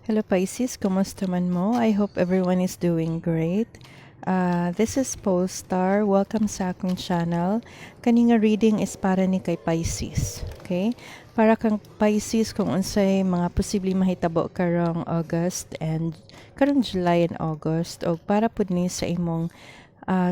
Hello Pisces, kumusta man mo? I hope everyone is doing great. This is Polestar. Welcome sa akong channel. Kani nga reading is para ni kay Pisces. Okay? Para kang Pisces kung unsay mga posible mahitabo karong August and karong July and August o para pud ni sa imong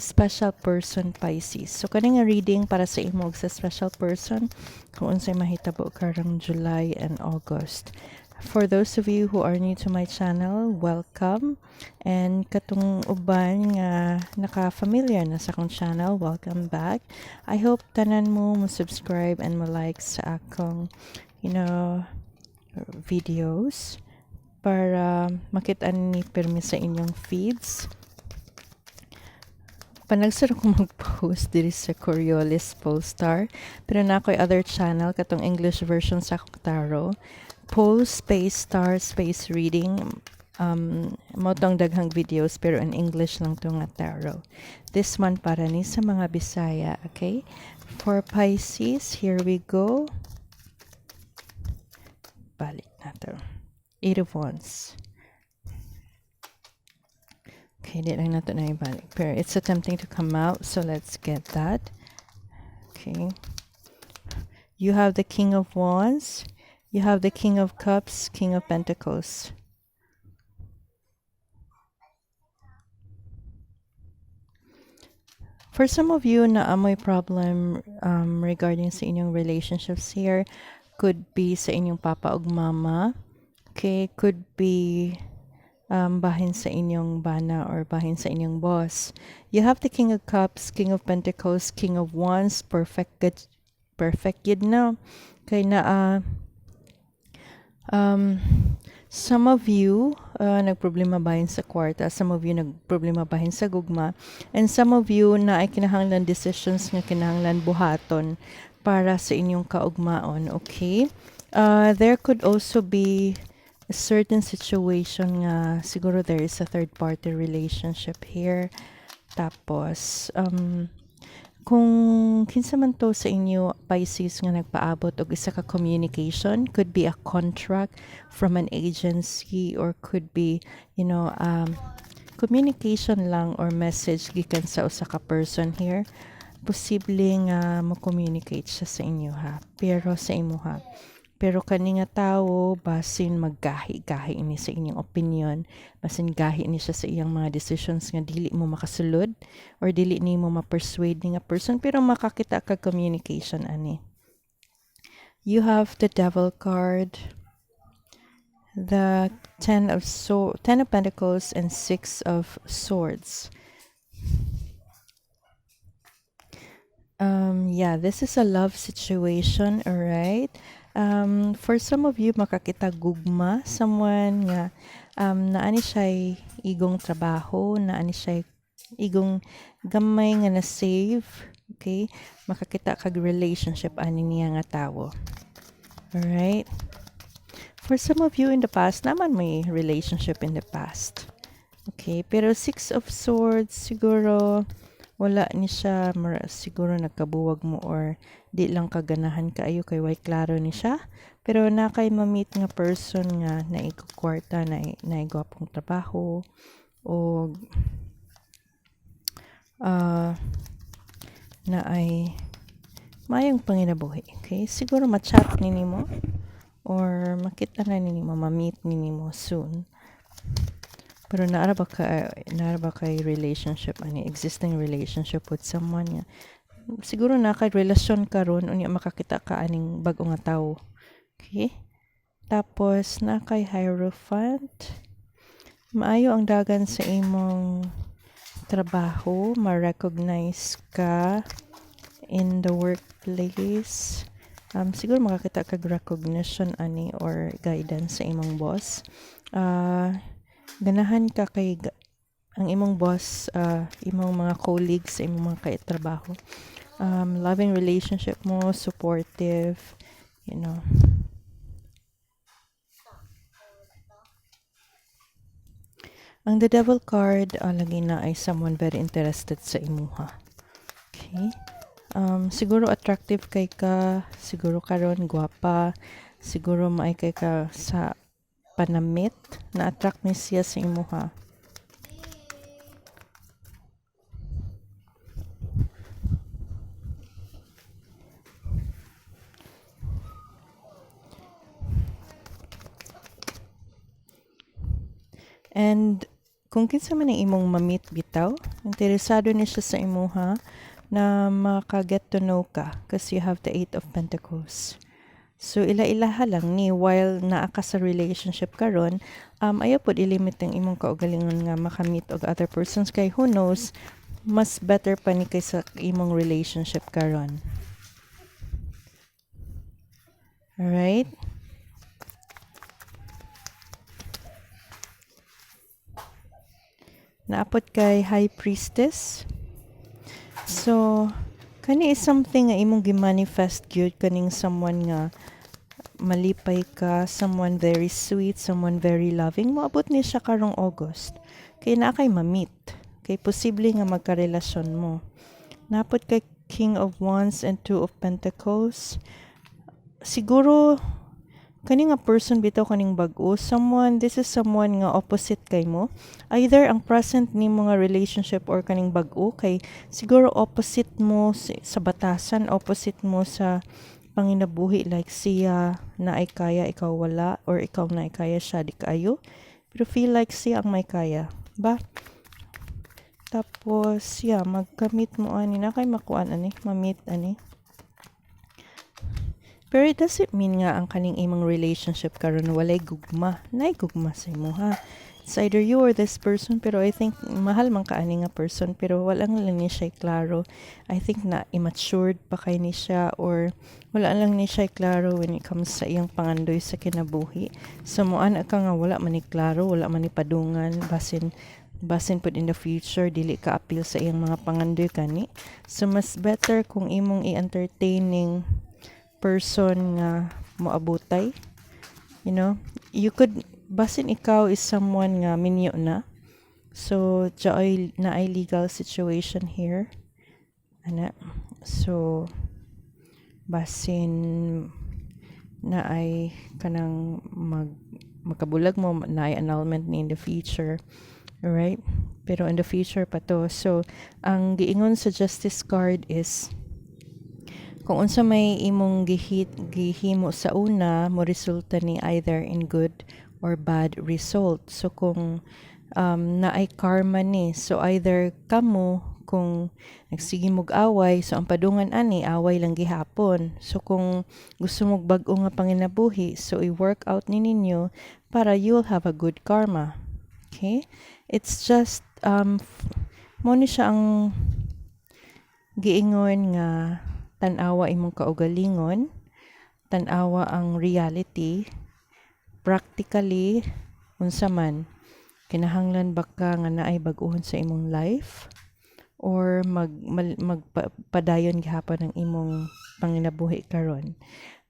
special person, Pisces. So kani nga reading para sa imo sa special person kung unsay mahitabo karong July and August. For those of you who are new to my channel, welcome. And katong uban nga naka-familiar na sa akong channel, welcome back. I hope tanan mo mo subscribe and mo like sa akong videos para makita ni pirmi sa inyong feeds. Panagsara ko mag-post diri sa Coriolis Polestar. Pero naa ko'y other channel, katong English version sa akong tarot. Pole space star space reading. Mao tong daghang videos pero in English lang to nga tarot. This one para ni sa mga Bisaya, okay? For Pisces, here we go. Balik nato. Eight of Wands. Okay, di lang nato na ibalik. Pero it's attempting to come out, so let's get that. Okay. You have the King of Wands. You have the King of Cups, King of Pentacles. For some of you naa moy problem regarding sa inyong relationships here, could be sa inyong papa ug mama. Okay, could be bahin sa inyong bana or bahin sa inyong boss. You have the King of Cups, King of Pentacles, King of Wands, perfect good, perfect yun na. Kay na some of you nagproblema bahin sa kwarta, some of you nagproblema bahin sa gugma, and some of you naay kinahanglan decisions nga kinahanglan buhaton para sa inyong kaugmaon, okay? There could also be a certain situation nga siguro there is a third party relationship here. Tapos, kung kinsa man to sa inyo, Pisces, nga nagpaabot og isa ka communication, could be a contract from an agency or could be communication lang or message gikan sa usa ka person here, posible nga mo-communicate siya sa inyo ha, pero sa imo ha, pero kani nga tawo basin maggahi-gahi ini sa inyong opinion, basin gahi ni siya sa iyang mga decisions nga dili mo makasulod or dili nimo ma-persuade ni nga person, pero makakita ka communication ani. You have the Devil card, the Ten of Pentacles and Six of Swords. Yeah, this is a love situation, all right? For some of you, makakita gugma, someone nga naa ni siya igong trabaho, naa ni siya igong gamay nga na-save, okay? Makakita kag relationship ani niya nga tawo. Alright? For some of you in the past, naa man may relationship in the past. Okay, pero Six of Swords, siguro, wala ni siya, siguro nagkabuwag mo or di lang kaganahan kaayo kay way klaro ni siya. Pero naa kay ma-meet nga person nga naigkwarta, na naigwapong trabaho, o naay maayong panginabuhi. Okay? Siguro ma-chat ni nimo or makita na ni nimo, ma-meet ni nimo soon. Pero naa ra ba kay relationship ani, existing relationship with someone nga siguro naa kay relasyon karon, unya makakita ka aning bag-o nga tawo. Okay? Tapos naa kay Hierophant. Maayo ang dagan sa imong trabaho, ma-recognize ka in the workplace. Siguro makakita kag recognition ani or guidance sa imong boss. Ganahan ka kay ang imong boss, imong mga colleagues, imong mga katrabaho. Loving relationship mo, supportive. Ang The Devil card, lagi na ay someone very interested sa imuha. Okay? Siguro attractive kay ka, siguro karon gwapa, siguro maay kay ka sa Panamit, na-attract ni siya sa imuha. And kung kinsa man ang imong ma-meet bitaw, interesado ni siya sa imuha na maka-get to know ka because you have the Eight of Pentacles. So ila-ilaha lang ni while naa ka sa relationship karon, ayaw pod ilimit ang imong kaugalingon nga maka-meet og other persons kay who knows, mas better pa ni kaysa imong relationship karon. Alright? Naa pod kay High Priestess. So, kani is something nga imong gi-manifest gyud, kaning someone nga malipay ka, someone very sweet, someone very loving. Moabot ni siya karong August. Kay naa kay ma-meet. Kay posible nga magkarelasyon mo. Naa pod kay King of Wands and Two of Pentacles. Siguro kani nga person bitaw, kaning bag-o, someone, this is someone nga opposite kay mo. Either ang present nimo nga relationship or kaning bag-o kay siguro opposite mo sa batasan, opposite mo sa panginabuhi, like siya naay kaya, ikaw wala, or ikaw naay kaya, siya di kaayo. Pero feel like siya ang may kaya. Ba? Tapos, yeah, magka-meet mo ani na kay makuan ani, ma-meet ani. Pero it doesn't mean nga ang kaning imong relationship karon walay gugma. Nay gugma sa imo ha. It's either you or this person, pero I think mahal man ka ani nga person pero wala lang ni siya klaro. I think na immatured pa kay ni siya or wala lang ni siya klaro when it comes sa iyang pangandoy sa kinabuhi. So moana ka nga wala man ni klaro, wala man ni padungan, basin pud in the future dili ka appeal sa iyang mga pangandoy kani. So mas better kung imong i-entertaining person nga moabutay. You could basin ikaw is someone nga minyo na. So naay naay legal situation here. Ana. So basin naay kanang magkabulag mo, naay annulment ni in the future. Alright? Pero in the future pa to. So ang giingon sa Justice card is kung unsa may imong gihimo sa una mo resulta ni either in good or bad result. So kung naay karma ni, so either kamo kung nagsige mog away, so ang padungan ani away lang gihapon. So kung gusto mog bag-o nga panginabuhi, so i-work out ni ninyo para you'll have a good karma. Okay? It's just mo ni siya ang giingon nga tan-awa imong kaugalingon, tan-awa ang reality, practically unsa man kinahanglan ba ka nga naay bag-ohon sa imong life or magpadayon gihapon ang imong panginabuhi karon,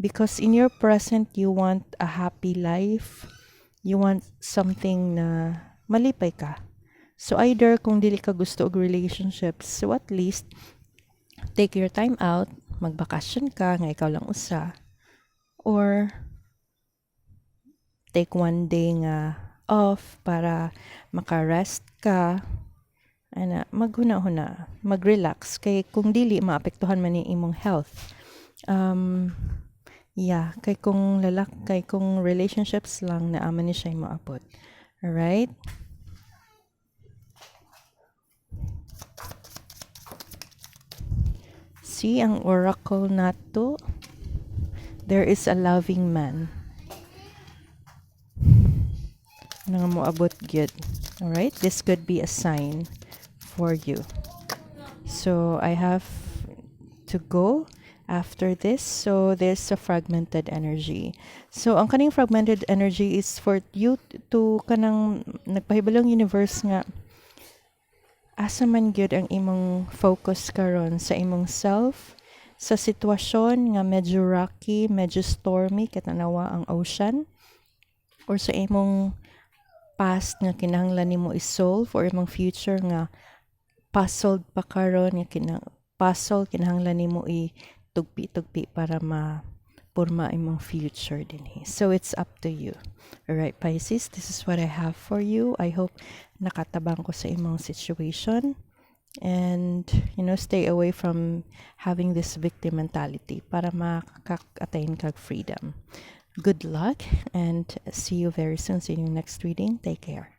because in your present you want a happy life, you want something na malipay ka. So either kung dili ka gusto og relationships, so at least take your time out, magbakasyon ka nga ikaw lang usa, or take one day nga off para maka-rest ka ana, maghuna-huna, mag-relax, kay kung dili maapektuhan man ni imong health. Yeah, kay kung lalak kay kung relationships lang naa man ni siya moabot. Alright? See ang oracle nato. There is a loving man nga moabot gyud. Alright? This could be a sign for you. So I have to go after this. So there's a fragmented energy. So ang kaning fragmented energy is for you to kanang nagpahibalong universe nga asa man gyud ang imong focus karon, sa imong self, sa sitwasyon nga medyo rocky, medyo stormy, katanawa ang ocean, or sa imong past nga kinahanglan nimo i-solve, or imong future nga puzzled pa karon nga kina puzzle kinahanglan nimo i tugpi-tugpi para ma porma imong future dinhi. So it's up to you. Alright, Pisces, this is what I have for you. I hope nakatabang ko sa imong situation. And stay away from having this victim mentality para makaka-attain kag freedom. Good luck and see you very soon sa inyong next reading. Take care.